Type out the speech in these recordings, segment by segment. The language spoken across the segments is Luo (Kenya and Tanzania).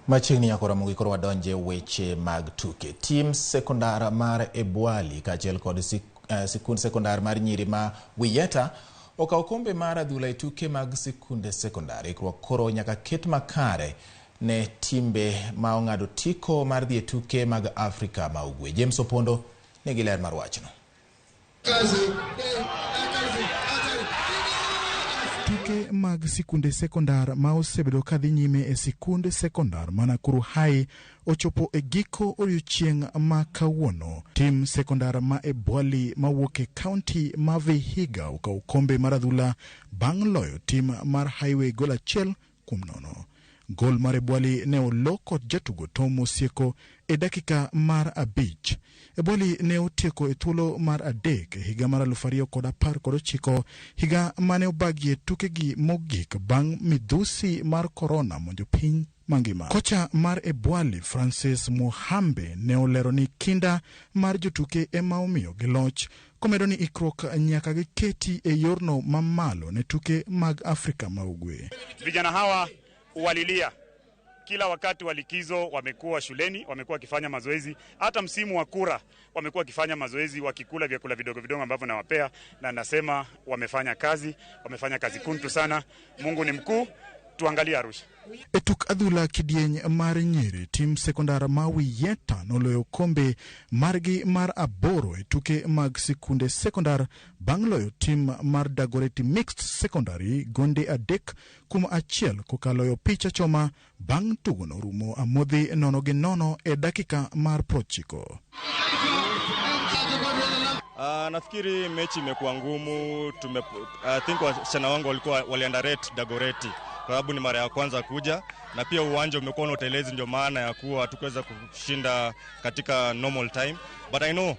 Machiegni nyaka Ramogi koro wadonje weche mag tuke. Tim sekondar mar Ebwali kaachiel kod sikund sekondar mar nyiri ma Wiyeta okawo kombe mar adhula e tuke mag sikunde sekondar. Ikruok koro nyaka ket makare ne timbe ma ong'ado otiko mar dhi e tuke mag Afrika ma Ugwe. James Opondo nigi ler mar wachno. Tuke mag sikunde sekondar ma osebedo ka dhi nyime e sikund sekondar ma Nakuru High ochopo e giko odiechieng' ma kawuono. Tim sekondar ma Ebwali mawuok e kaunti ma Vihiga okawo kombe mar adhula bang' loyo tim mar Highway gol 1-0. Gol mar Ebwali ne olo kod jatugo Tom Osieko e dakika mar 5. Ebwali ne otieko e thuolo mar 3 e higa mar 2019, higa mane obagie tukegi mogik bang' midhusi mar korona monjo piny mangima. Kocha mar Ebwali Francis Muhambe ne olero ni kinda mar jotuke ema omiyo gi loch, komedo ni ikruok nyaka giketi e yorno mamalo ne tuke mag Afrika ma Ugwe. Vijana hawa walilia kila wakati wa likizo, wamekuwa shuleni, wamekuwa wakifanya mazoezi, hata msimu wa kura wamekuwa wakifanya mazoezi, wakikula vyakula vidogo vidogo ambavyo nawapea, na nasema wamefanya kazi, wamefanya kazi kuntu sana. Mungu ni mkuu, tuangalie Arusha. E tuk adhula kidieny mar nyiri, tim sekondar ma Wiyeta noloyo kombe margi mar 8 e tuke mag sikunde sekondar bang' loyo tim mar Dagoretti Mixed Secondary gonde 3-1 kokalo e opich achoma bang' tugono rumo amodhi 0-0 e dakika mar 90. Nafikiri mechi imekuwa ngumu. I think wasichana wangu walikuwa waliunderrate Dagoretti kwa sababu ni mara ya kwanza kuja, na pia uwanja umekuwa na utelezi, ndio maana ya kuwa hatukuweza kushinda katika normal time, but I know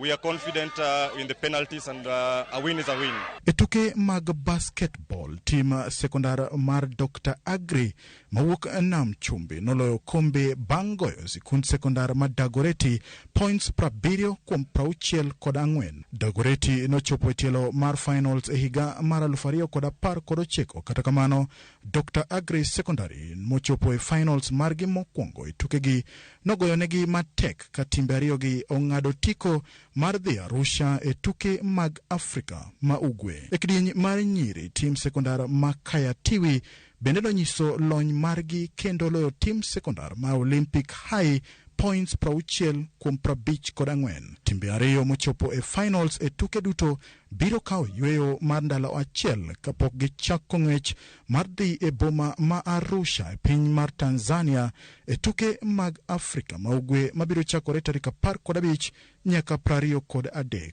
we are confident in the penalties and a win is a win. E tuke mag basketball, tim sekondar mar Dr. Agri mawuok Nam Chumbi noloyo kombe bang' goyo sikund sekondar ma Dagoretti points 70 kuom 64. Dagoretti nochopo e tielo mar finals e higa mar 2019. Kata kamano, Dr. Agri Secondary mochopo e finals margi mokwongo e tukegi nogoyonegi matek ka timbe ariyogi ong'ado otiko mar dhi Arusha e tuke mag Afrika ma Ugwe. E kidieny mar nyiri, tim sekondar ma Kayatiwi bende nonyiso lony margi kendo loyo tim sekondar ma Olympic High points 60 kuom 54. Timbe ariyo mochopo e finals e tuke duto biro kawo yweyo mar ndalo achiel kapok gichako ng'wech mar dhi e boma ma Arusha e piny mar Tanzania e tuke mag Afrika ma Ugwe mabiro chakore tarik 15 nyaka 23.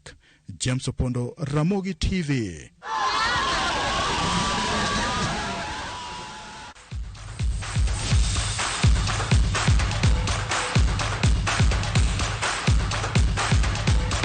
James Opondo, Ramogi TV.